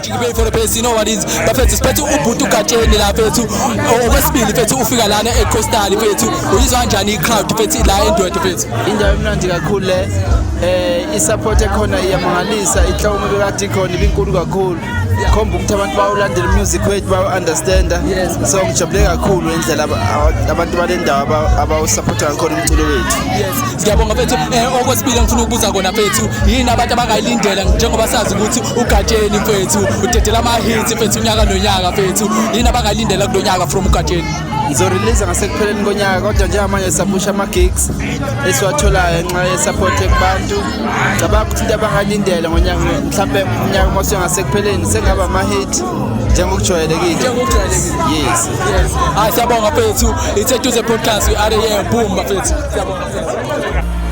Jikibay for the best, you know what it is. Bafethu siphethe ubhuti uGatsheni la fethu. Okwesibili fethu ufika lana eCoastal fethu. Uyizwa kanjani i-crowd fethu la eNdwedwe fethu? Indawo emnandi kakhulu le. I-support ekhona iyamangalisa, inhlobo bekade ikhona ibinkulu kakhulu. Khomba ukuthi abantu bawulandela music wethu bawu-understanda. So ngijabule kakhulu indlela abantu bale ndawo abawusupporta ngakhona umculo wethu. Yes, siyabonga mfethu. Okwesibili ngifuna ukubuza kona mfethu, yini abantu abangayilindela njengoba sazi ukuthi uGatsheni mfethu udedela ama-hits mfethu unyaka nonyaka mfethu. Yini abangayilindela kulo nyaka from uGatsheni? Ngizorelease ngasekupheleni konyaka, kodwa njengamanje sisaphusha ama-gigs esiwatholayo ngenxa ye-support kubantu. Ngicabanga ukuthi into abangayilindela ngonyaka, mhlampe unyaka uma usuya ngasekupheleni, sengaba ama-hit njengokujwayelekile. Njengokujwayelekile. Yes. Yes. Hayi, siyabonga mfethu. It's Eduze Podcast, we are here. Boom mfethu. Siyabonga mfethu.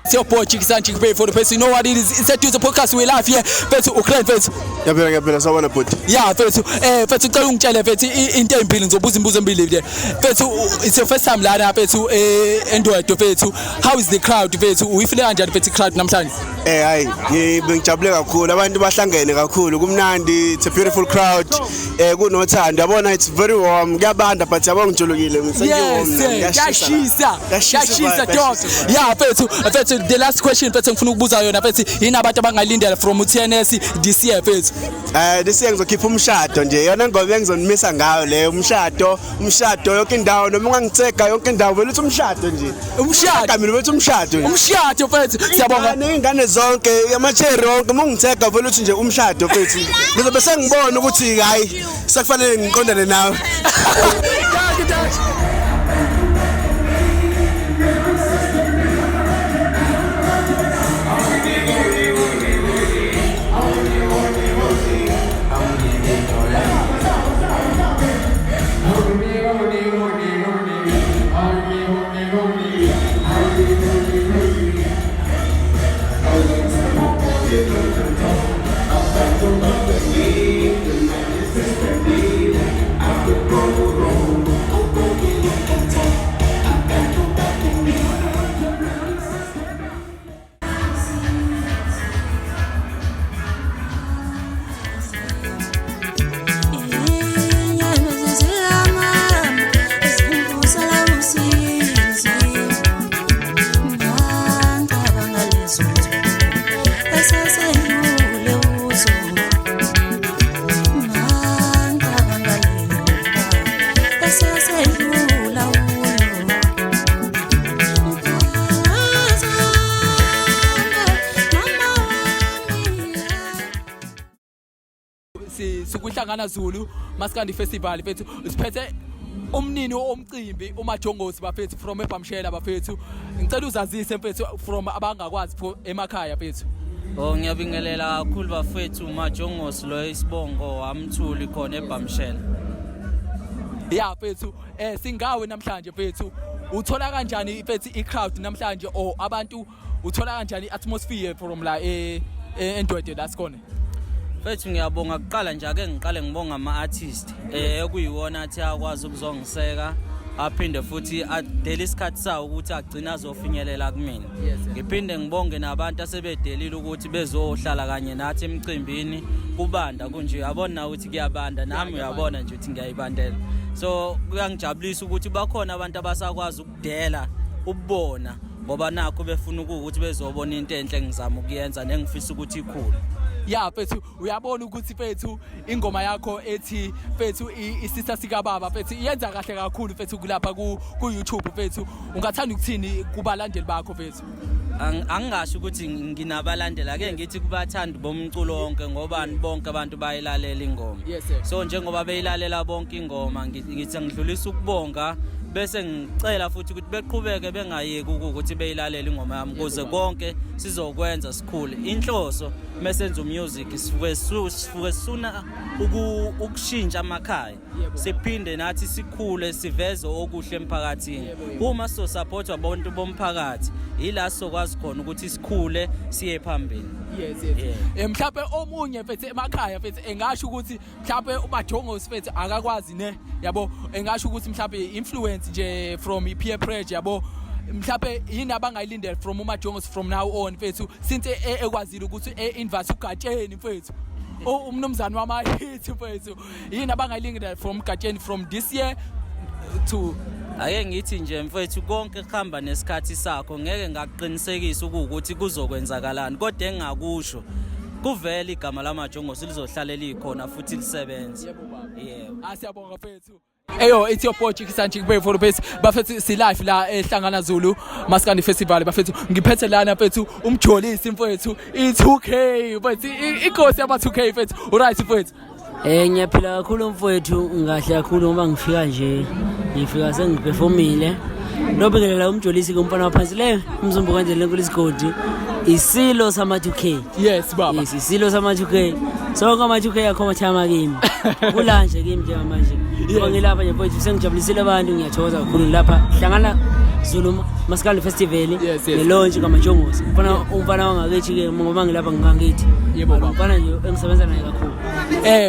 It's your boy Chiki San Chiki Pay for the person. You know what it is? It's a Tuesday podcast. We live here. Mfethu uClan mfethu. Ngiyaphila, ngiyaphila, sawubona bhuti. Yeah mfethu. Mfethu ucela ungitshele mfethu into ezimbili, ngizobuza imibuzo emibili nje. Mfethu, it's your first time lana mfethu eNdwedwe mfethu. How is the crowd mfethu? Uyifile kanjani mfethu crowd namhlanje? Hayi, ngijabule kakhulu. Abantu bahlangene kakhulu. Kumnandi, it's a beautiful crowd. Kunothando. Yabona, it's very warm. Kuyabanda but yabo ngijulukile. Yes, kuyashisa. Kuyashisa dog. Yeah mfethu, mfethu the last question mfethu ngifuna ukubuza yona mfethu, yini abantu abangalindela from uTNS this year mfethu? This year ngizokhipha umshado nje. Yona ngoma engizonimisa ngayo le, umshado, umshado yonke indawo, noma ungangithega yonke indawo, vele uthi umshado nje. Umshado. Mina bethi umshado nje. Umshado mfethu. Siyabonga. Nezingane zonke, amacheri wonke, uma ungithega vele uthi nje umshado mfethu. Ngizobe sengibona ukuthi hayi, sekufanele ngiqondane nawe. Thank you, thank you. Sikuhlangana Zulu Maskandi Festival mfethu, siphethe umnini womcimbi uMajongosi bafethu from eBhamshela bafethu. Ngicela uzazise mfethu from abangakwazi emakhaya mfethu. Oh, ngiyabingelela kakhulu bafethu, uMajongosi lo isibongo wamthuli khona eBhamshela. Yeah mfethu, singawe namhlanje mfethu. Uthola kanjani mfethu i-crowd namhlanje or abantu, uthola kanjani i-atmosphere from la eNdwedwe la sikhona? Mfethu ngiyabonga kuqala nje, ake ngiqale ngibonga ama-artist okuyiwona athi akwazi ukuzongiseka, aphinde futhi adele isikhathi sawo ukuthi agcine azofinyelela kumina. Ngiphinde ngibonge nabantu asebedelile ukuthi bezohlala kanye nathi emcimbini. Kubanda kunje, uyabona ukuthi kuyabanda, nami uyabona nje ukuthi ngiyayibandela. So kuyangijabulisa ukuthi bakhona abantu abasakwazi ukudela ukubona, ngoba nakho befuna ukuthi bezobona into enhle engizama ukuyenza nengifisa ukuthi ikhule. Yeah mfethu, uyabona ukuthi mfethu ingoma yakho ethi mfethu isitha sikababa mfethu iyenza kahle kakhulu mfethu kulapha ku YouTube mfethu. Ungathanda ukuthini kubalandeli bakho mfethu? Angingasho ukuthi nginabalandeli, ake ngithi kubathandi bomculo wonke, ngoba bonke abantu bayilalela ingoma. So njengoba beyilalela bonke ingoma, ngithi ngidlulisa ukubonga bese ngicela futhi ukuthi beqhubeke bengayeki ukuthi beyilalele ingoma yami ukuze konke sizokwenza sikhule. Inhloso mesenza umusic sifuke sifuke sifuna ukushintsha amakhaya, siphinde nathi sikhule, siveze okuhle emphakathini. Uma sizosupportwa abantu bomphakathi, ila sizokwazi khona ukuthi sikhule siye phambili. Yes. Mhlawumbe omunye mfethu emakhaya mfethu engasho ukuthi mhlawumbe uMajongosi mfethu akakwazi ne, yabo, engasho ukuthi mhlawumbe influence nje from i-peer pressure, yabo, mhlawumbe yini abangayilindela from uMajongosi from now on mfethu, since ekwazile ukuthi e-invite uGatsheni mfethu, umnumzane wama-hit mfethu, yini abangayilindela from Gatsheni from this year to Ake ngithi nje mfethu, konke kuhamba nesikhathi sakho. Ngeke ngakuqinisekisa ukuthi kuzokwenzakalani, kodwa engakusho kuvela igama laMajongosi lizohlale likhona futhi lisebenza. Yebo baba. Yebo. Asiyabonga mfethu. Eyo, it's your boy Chikisanchi Kube for base bafethu, si live la eHlangana Zulu Maskandi Festival bafethu. Ngiphethe lana mfethu uMjolisi mfethu, i2K mfethu, inkosi yama 2K mfethu. Uright mfethu? Ngiyaphila kakhulu mfowethu, ngahle kakhulu ngoba ngifika nje, ngifika sengiperformile. Lobingelela uMjolisi kumfana waphansi le umzumbu kanjena lenkulu isigodi. Isilo sama 2K. Yes baba. Yes, isilo sama 2K. Sonke ama 2K akho mathama kimi. Kulanje kimi njengamanje. Ngoba ngilapha nje mfowethu, sengijabulisile abantu, ngiyathokoza kakhulu lapha. Hlangana Zulu Maskandi Festival ne-launch kaMajongosi. Umfana wangakithi ke, ngoba ngilapha ngingangithi. Yebo, baba. Umfana nje engisebenza naye kakhulu.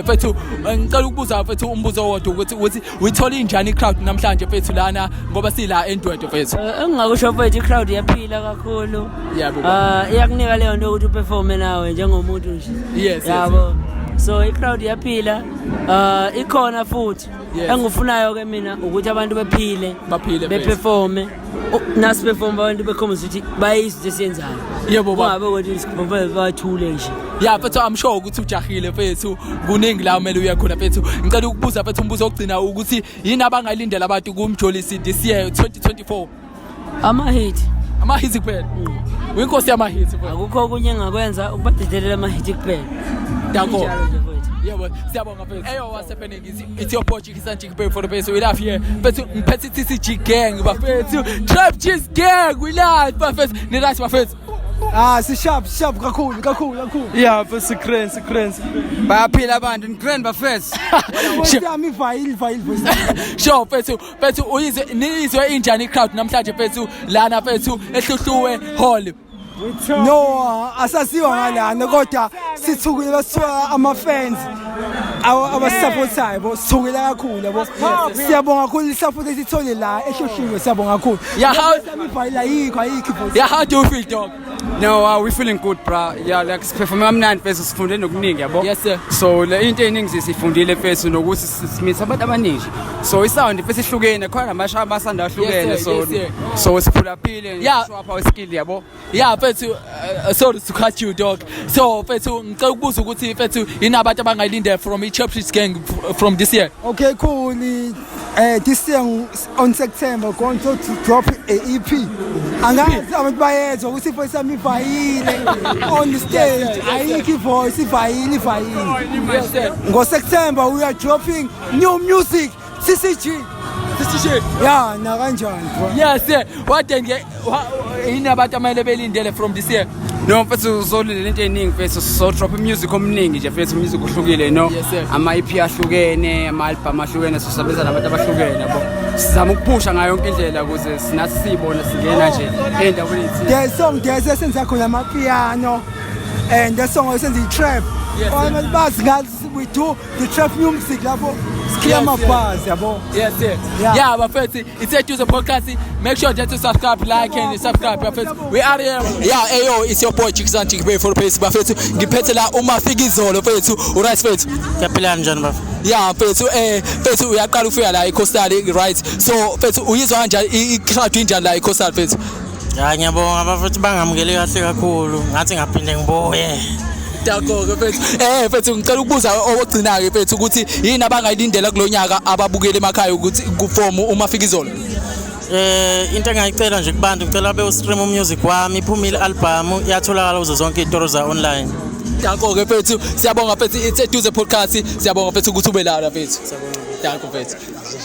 Mfethu, ngicela ukubuza mfethu umbuzo owodwa ukuthi uyithola injani i-crowd namhlanje mfethu lana, ngoba sila eNdwedwe mfethu? Engingakusho mfethu, i-crowd iyaphila kakhulu. Baba. Ah, iyakunika leyo nto ukuthi uperforme nawe njengomuntu nje. Yabo. So i-crowd iyaphila. Ah, ikhona futhi. Engifunayo ke mina ukuthi abantu bephile. Baphile mfethu. Beperforme. Nasi perform abantu bekhombisa ukuthi bayizwe into esiyenzayo. Yebo baba. Kungabe ukuthi siperforme bathule nje. Ya mfethu, I'm sure ukuthi ujahile mfethu, kuningi la kumele uye khona mfethu. Ngicela ukubuza mfethu umbuzo wokugcina ukuthi yini abangayilindela abantu kuMjolisi this year 2024? Ama-hit. Ama-hits kuphela. Uyinkosi yama-hits mfethu. Akukho okunye engakwenza, ukubadedelela ama-hit kuphela. Danko. Kunjalo nje mfowethu. Yebo, siyabonga mfethu. Eyo, what's happening? It's your boy Chikisanchi Kube for the base. We live here. Mfethu, ngiphethe TCG gang bafethu. Trap G's gang, we live bafethu. Ni right bafethu? Ah, si sharp, sharp kakhulu, kakhulu, kakhulu. Yeah, mfethu, grand, grand. Bayaphila abantu, ni-grand bafethu. Voice yami ivayile, ivayile voice yami. Sure mfethu, mfethu, uyizwe niyizwe injani i-crowd namhlanje mfethu lana mfethu eHluhluwe Hall? No, asasiwa ngalana, kodwa sithukile, basithuka ama-fans abasupportayo yabo, sithukile kakhulu yabo. Siyabonga kakhulu i-support esithole la eHluhluwe, siyabonga kakhulu. Yami ivayile, ayikho, ayikho ivoice. Yeah, how do you feel, dog? No, we feeling good, bra. Yeah, like siperforme kamnandi mfethu, sifunde nokuningi yabo. Yes sir. So le into eningi sifundile mfethu nokuthi simitha abantu abaningi. So isound mfethu ihlukene, khona namasha amasanda ahlukene, Yes, sir, so yes, sir. so siphulaphile show up our skill yabo. Yeah mfethu, sorry to cut you, dog. So mfethu, ngicela ukubuza ukuthi mfethu yini abantu abangayilindela from i-Church Gang from this year? Okay, cool. This year on September going to drop a EP. Angazi abantu bayezwa ukuthi ivoice yami ivayile on the stage. Ayikho ivoice, ivayile, ivayile. Yes sir. Ngo September we are dropping new music, CCG. CCG. Yeah, na kanjani bro? Yes sir. What then ke yini abantu amele belindele from this year? No mfethu, uzolindela into eningi mfethu, so drop music omningi nje mfethu, music ohlukile no. Yes, sir. Ama EP ahlukene, ama album ahlukene, so sebenza nabantu abahlukene yabo. Sizama ukuphusha ngayo yonke indlela ukuze sinathi siyibone singena nje endaweni ethile. There's song, there's esenza khona amapiano and the song esenza i-trap. Yes, sir. Abantu bazi ngathi we do the trap music lapho sikhila ama-bars yabo. Yes sir. Yeah. Yeah bafethu, it's a Tuesday podcast. Make sure that you subscribe, like and subscribe bafethu. We are here. Yeah, eyo, it's your boy Chikisanchi Kube for base bafethu. Ngiphethe la uMafikizolo mfethu. Uright mfethu? Siyaphila, njani bafo? Yeah mfethu, mfethu uyaqala ufika la eCoastal, right? So mfethu, uyizwa kanjani i-crowd, injani la eCoastal mfethu? Ya, ngiyabonga bafethu, bangamukele kahle kakhulu. Ngathi ngaphinde ngibuye. Danko-ke mfethu. Mfethu, ngicela ukubuza okugcina-ke mfethu ukuthi yini abangayilindela kulo nyaka ababukeli emakhaya ukuthi kuform uMafikizolo? Into engayicela nje kubantu, ngicela be stream music wami, iphumile album, iyatholakala kuzo zonke izitolo za online. Danko-ke mfethu, siyabonga mfethu, it's Eduze podcast. Siyabonga mfethu ukuthi ube lana mfethu. Danko mfethu.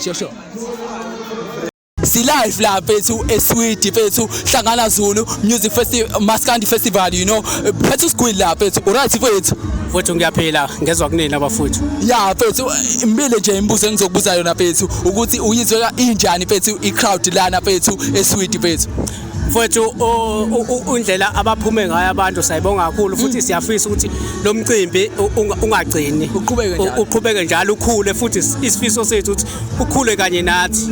Sure sure. Si live la mfethu eSwidi mfethu, Hlangana Zulu Music Festival, Maskandi Festival, you know. Phethu Sgwili la mfethu. Uright mfethu? Mfowethu, ngiyaphila, ngezwa kunini abafowethu. Ya mfethu, imibili nje imibuzo engizokubuza yona mfethu, ukuthi uyizwe injani mfethu i-crowd lana mfethu eSwidi mfethu? Mfowethu, indlela abaphume ngayo abantu sayibonga kakhulu, futhi siyafisa ukuthi lo mcimbi ungagcini. Uqhubeke njalo. Uqhubeke njalo, ukhule, futhi isifiso sethu ukuthi ukhule kanye nathi,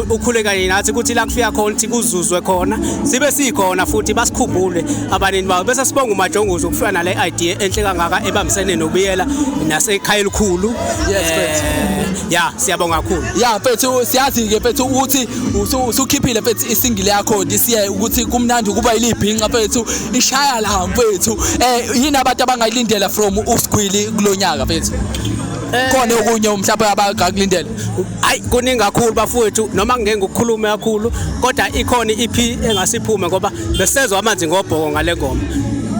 ukhule kanye nathi, ukuthi la kufika khona ukuthi kuzuzwe khona, sibe sikhona futhi basikhumbule abanini bawo. Bese sibonga uMajongozi ukufika nale idea enhle kangaka ebambisene noBiyela nasekhaya elikhulu. Yes, mfethu. Ya, siyabonga kakhulu. Ya mfethu, siyazi-ke mfethu ukuthi usukhiphile mfethu isingle yakho this year, ukuthi kumnandi ukuba ilibhinca mfethu, ishaya la mfethu. Yini abantu abangayilindela from uSgwili kulo nyaka mfethu? Khona okunye mhlawumbe abangakulindela? Hayi, kuningi kakhulu bafowethu, noma ngeke ngikukhulume kakhulu, kodwa ikhona i-EP engasiphume, ngoba besezwa amanzi ngobhoko ngale ngoma,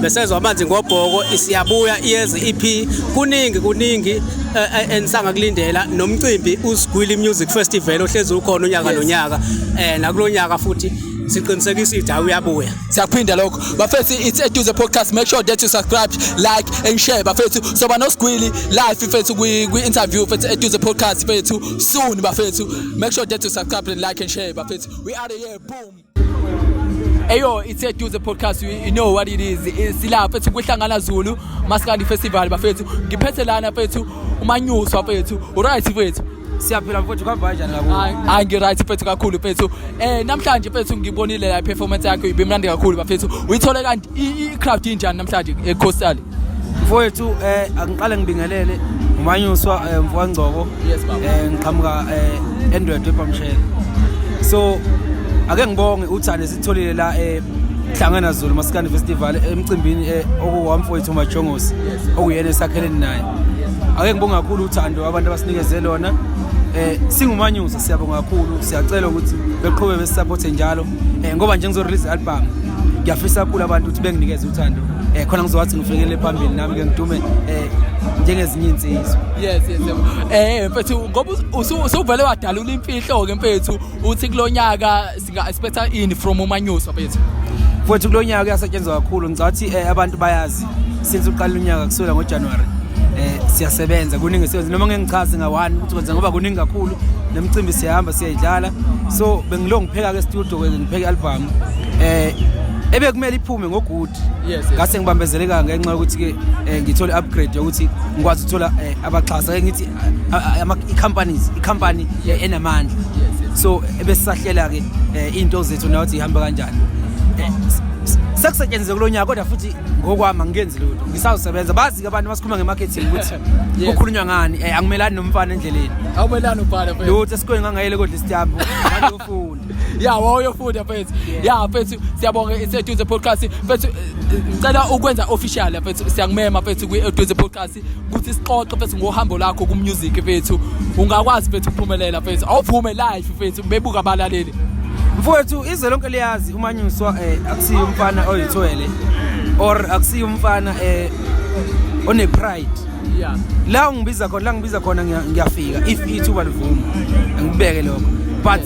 besezwa amanzi ngobhoko, isiyabuya iyeze i-EP. Kuningi, kuningi enisangakulindela, nomcimbi uSgwili Music Festival ohlezi ukhona unyaka nonyaka, nakulonyaka futhi siqinisekisa ukuthi hayi, uyabuya. Siyakuphinda lokho bafethu. It's Eduze Podcast. Make sure that you subscribe, like and share bafethu. Soba noSgwili live mfethu kwi-interview mfethu, Eduze Podcast mfethu, soon bafethu. Make sure that you subscribe and like and share bafethu. We out of here. Boom. Eyo, it's Eduze Podcast. You know what it is. Sila mfethu kuhlangana Zulu Maskandi Festival bafethu. Ngiphethe lana mfethu uManyuswa mfethu. Uright mfethu? Siyaphila mfowethu, kuhamba kanjani kakhulu? Hayi, ngi-right mfethu kakhulu mfethu. Namhlanje mfethu ngibonile la performance yakho ibimnandi kakhulu bafethu. Uyithole kanti i-crowd injani namhlanje eCoastal? Mfowethu, angiqale ngibingelele, uManyuswa mfowangcobo. Yes, baba. Ngiqhamuka eNdwedwe eBhamshela. So ake ngibonge uthando esitholile la Hlangana Zulu Maskandi Festival, emcimbini okuwamfowethu uMajongosi, okuyena esakheleni naye. Ake ngibonge kakhulu uthando abantu abasinikeze lona. SinguManyusa siyabonga kakhulu, siyacela ukuthi beqhubeke besisupport njalo, ngoba nje ngizo release album, ngiyafisa kakhulu abantu ukuthi benginikeze uthando, khona ngizowathi ngifikele phambili nami ke ngidume njengezinye insizwa. Yes. Mfethu, ngoba usuvele wadalula imfihlo ke mfethu, uthi kulonyaka singa expecta ini from uManyuswa mfethu? Mfowethu, kulo nyaka kuyasetshenzwa kakhulu. Ngicathi abantu bayazi since uqala unyaka kusukela ngoJanuary siyasebenza, kuningi esiyenza, noma ngeke ngichaze nga-one ukuthi kwenza, ngoba kuningi kakhulu, nemicimbi siyahamba siyayidlala. So bengilo ngipheka ke studio ke, ngipheka i-album ebekumele iphume ngoGood. Ngase ngibambezeleka ngenxa yokuthi ke ngithole upgrade yokuthi ngikwazi ukuthola abaxhasa, ake ngithi i-companies, i-company enamandla. So ebesisahlela ke into zethu nathi ihamba kanjani. Sekusetshenziswe kulo nyaka, kodwa futhi ngokwami angikenzi lutho, ngisawusebenza. Bazi ke abantu masikhuluma nge-marketing ukuthi kukhulunywa ngani. Angimelani nomfana endleleni. Awumelani ubhala mfethu. Lutho, esikoleni ngangayele kodla isitambu, ngangiyofunda. Ya, wawuyofunda mfethu. Ya mfethu, siyabonga. It's Eduze Podcast mfethu. Ngicela ukwenza official mfethu, siyakumema mfethu kwi-Eduze Podcast ukuthi sixoxe mfethu ngohambo lakho ku-music mfethu. Ungakwazi mfethu ukuphumelela mfethu? Awuphume live mfethu, bebuka abalaleli. Mfowethu, izwe lonke liyazi uManyuswa akusiyo umfana oyithwele or akusiyo umfana one pride. La ngibiza khona, la ngibiza khona, ngiyafika if ithuba livuma, ngibeke lokho, but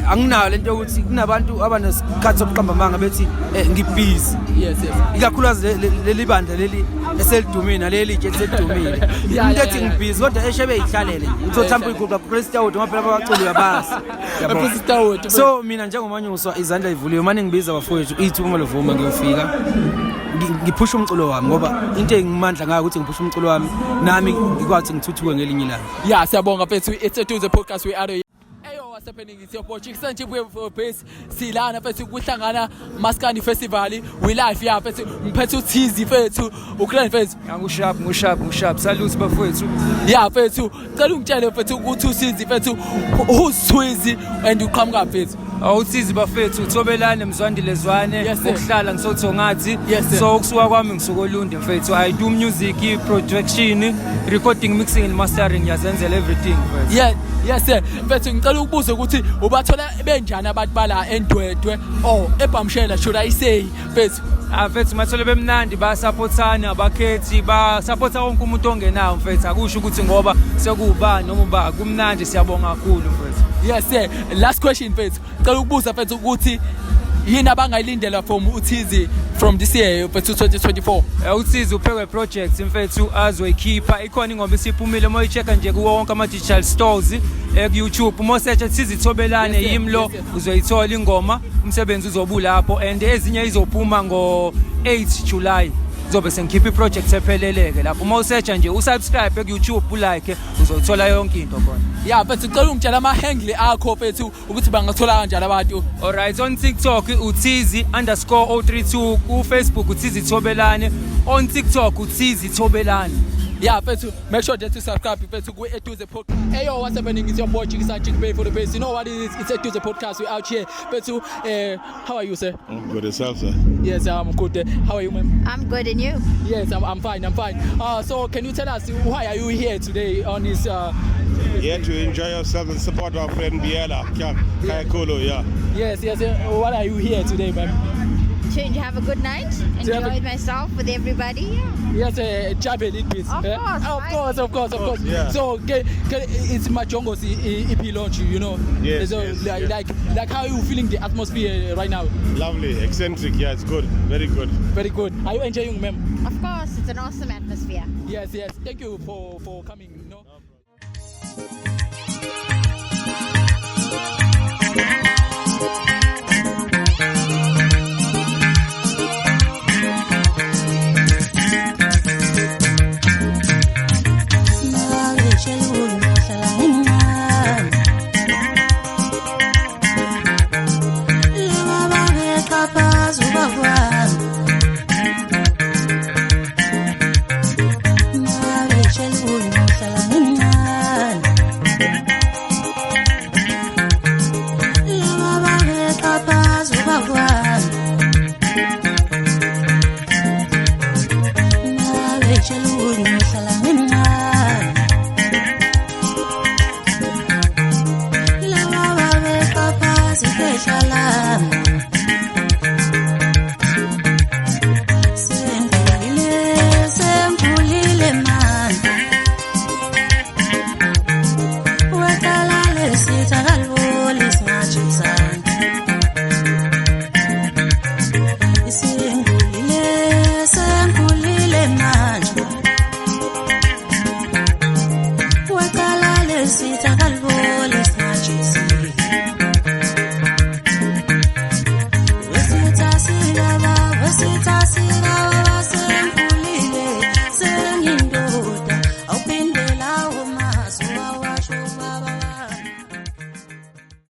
anginayo lento yokuthi kunabantu abanesikhathi sokuqamba amanga bethi ngibusy, ikakhulukazi leli bandla leli eselidumile naleli itshe eliselidumile, umuntu ethi ngibusy kodwa eshebe eyihlalele nje, uthi mhlawumbe uyiguqa Christ out, ngoba phela abaculi uyabazi. Yabo. Christ out. So mina njengoManyuswa izandla ivuliwe, manje ngibiza bafowethu, ithuba uma livuma ngiyofika. Ngiphusha umculo wami, ngoba into engimandla ngayo ukuthi ngiphusha umculo wami, nami ngikwazi ngithuthuke ngelinye ilanga. Ya, siyabonga mfethu. It's Eduze Podcast, we are. Eyo, what's happening? It's your boy Chicken Chip for Base. Silana mfethu kuhlangana Maskandi Festival. We live ya mfethu. Ngiphethe uThizi mfethu. Ukrani mfethu? Ngusharp, ngusharp, ngusharp. Salute bafowethu. Ya mfethu, cela ungitshele mfethu ukuthi uThizi mfethu, who's Twizy and uqhamuka mfethu? Awuthizi bafethu, uthobelane Mzwandile Zwane. Yes, sir. Ukuhlala ngisothongathi. Yes, sir. So ukusuka kwami ngisuka oLundi mfethu. I do music, production, recording, mixing and mastering, ngiyazenzela everything mfethu. Yeah, yes sir. Mfethu, ngicela ukubuza ukuthi ubathola benjani abantu bala eNdwedwe or eBhamshela, should I say mfethu? Ah mfethu, mathole bemnandi, bayasupportana, abakhethi, basupporta wonke umuntu ongenawo mfethu. Akusho ukuthi ngoba sekuwubani noma uba, kumnandi, siyabonga kakhulu mfethu. Yes sir. Last question mfethu. Cela ukubuza mfethu ukuthi yini abangayilindela from uThizi from this year mfethu 2024? UThizi uphekwe project mfethu azoyikhipha, ikhona ingoma isiphumile, uma uyi-check-a nje kuwo wonke ama-digital stores, ku-YouTube uma usearch Thizi Thobelane, yimi lo, uzoyithola ingoma, umsebenzi uzobe ulapho, and ezinye izophuma ngo-8 July, kuzobe sengikhipha i-project epheleleke lapho. Uma usearcha nje, usubscribe ku-YouTube, ulike, uzothola yonke into khona. Yeah mfethu, cela ungitshela ama-handle akho mfethu ukuthi bangathola kanjani abantu. Alright, on TikTok uthizi_032, ku-Facebook uThizi Thobelane, on TikTok uThizi Thobelane. Yeah mfethu, make sure that you subscribe mfethu ku Eduze Podcast. Hey yo, what's happening? It's your boy Chikisa Chick Bay for the base. You know what it is? It's Eduze Podcast. We out here. Mfethu, how are you, sir? I'm good, yourself, sir? Yes, I'm good. How are you, ma'am? I'm good, and you? Yes, I'm fine. I'm fine. So can you tell us why are you here today on this Here to enjoy yourself and support our friend Biela Kayakolo, yeah. Yes. What are you here today, ma'am? To have a good night, To have enjoy myself with everybody. Yeah. Yes, jab a little bit. Of eh? course, Of course, of course, of course. Yeah. So, it's Majongo's EP launch. Yes, So, yes, like, yes. like how are you feeling the atmosphere right now? Lovely, eccentric, yeah, it's good, very good. Very good. Are you enjoying, ma'am? Of course, it's an awesome atmosphere. Yes. Thank you for coming. No?